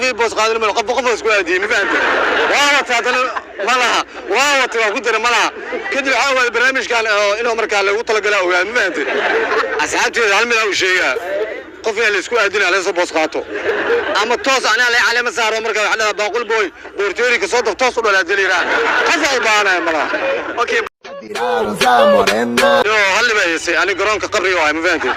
Ii boos qaadan malo, qof qof isku aadiyey, ma fahamtay? Waa wata, haddana ma laha. Waa watay, waa ku dara, ma laha. Kadib waxaa waaye barnaamijkan oo inuu markaa lagu talagalaa ogaa, ma fahamtay? Asxaabteeda hal mid aa u sheegaa: qof yaa la isku aadina, laga soo boos qaato ama toos anaa la caleema saaro. Marka waxaa leedahay baaqul boy boorteeri ka soo daf toos u dhalaa daliiraan, qof aa u baahanaya ma laha. Okay. Yo, hal baa heysay. Ani garoonka qabriga waay, ma fahantay?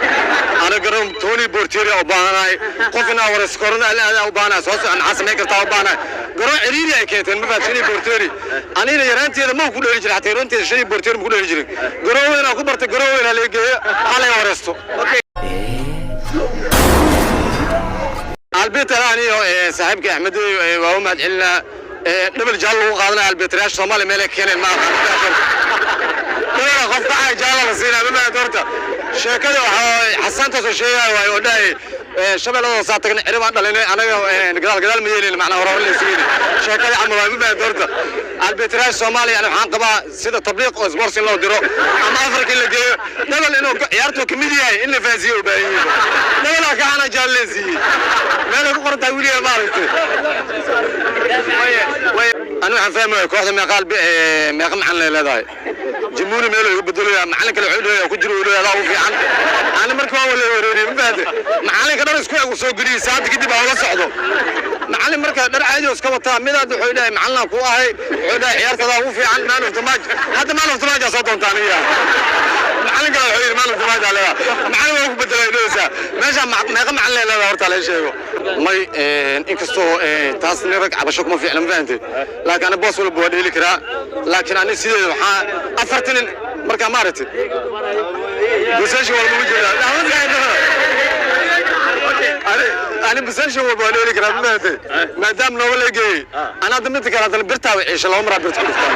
Ani garoon Tony Portieri u baahanahay, qof inaa waras korona ala u baahanahay, soo socon maxaa samayn kartaa u baahanahay. Garoon ciriiri ay keenteen, ma fahantay? Shani Portieri anina yaraanteeda ma ku dheeli jiray, xataa yaraanteeda shani Portieri ma ku dheeli jirin. Garoon weyn aan ku bartay, garoon weyn aa laga geeyo, ha laga wareesto. Albiter aniyo saaxiibka Axmed waa u mahad celinaa. Double jaal lagu qaadanaya, albiterayaasha Soomaaliya meel ay ka keeneen ma aqaan. Double qof kacay jaala la siinaya, ma mahad. Horta sheekada waxaa xasaantaasoo sheegaya waayo oo dhahay Shabeellada hoosaa tagnay, cirib aan dhalinay anaga, gadaal gadaal ma yeelin, macnaa hore hore la isugu yidhi sheekada camal waay, ma mahad. Horta albiterayaasha Soomaaliya ani waxaan qabaa sida tabliiq oo sports in loo diro ama Afrika in la geeyo. Double inuu ciyaartuu kamid yahay in la fahansiiyo u baahan yihiin. Double aa kacana jaal la siiyey, meelay ku qoran tahay weliga maaragtay. Ani waxaan fahmaya kooxda meeqa meeqa macalin ay leedahay. Jamhuuri meel igu bedelaya, macalin kale wuxuu leeyahay ku jiro, uu leeyahay adaa ugu fiican. Ani marka waa wala wareeriyey, ma fahamtay? Macalinka dhan isku eg uu soo geliyey, saacadda kadib aa ula socdo macalin. Marka dhar caadi oo iska wataa midaad wuxuu dhahay macalinaan ku ahay, wuxuu dhahay ciyaartadaa ugu fiican, man of the match. Hadda man of the match aa soo doontaa aniga. Macalin kale wuxuu yidhi man of the match aa leedahay, macalin waa ku bedelay dhehaysaa. Meesha meeqa macalin ay leedahay horta la sheego. May, inkastoo taas nin rag cabasho kuma fiicna, ma fahantay? Laakiin ani boos walba waa dheeli karaa, laakiin ani sideeda waxaa afartan nin markaa maaragtay position walba ma joogaa. Ani position walba waa dheeli karaa, ma fahantay? Maadaama nooga la geeyey ana hadda midda kale haddana birtaa way ciisha, laba maraa birta ku dhuftaa.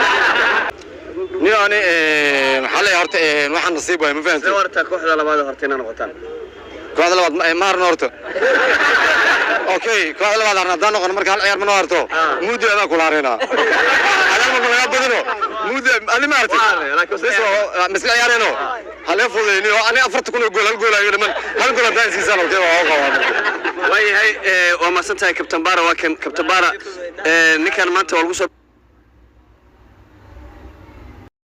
Ni ani maxaa leeyahay horta, waxaan nasiib waay, ma fahantay? Warta kooxda labaad horta inaa noqotaan. Kooxda labaad ma harno horta. Okay, kooxda labaad harna haddaan noqono, marka hal ciyaar ma noo harto, muddo adaan kula hareynaa, adaan marka lagaa badino muddo ani maaragtay misla ciyaareyno halee fudayni oo ani 40,000 oo gool, hal gool ayo dhiman, hal gool haddaan siisaan, okay, waa qabaa. Waayahay, waa mahadsan tahay, Kabtan Bara. Waa kan Kabtan Bara. Ninkan maanta waa lagu soo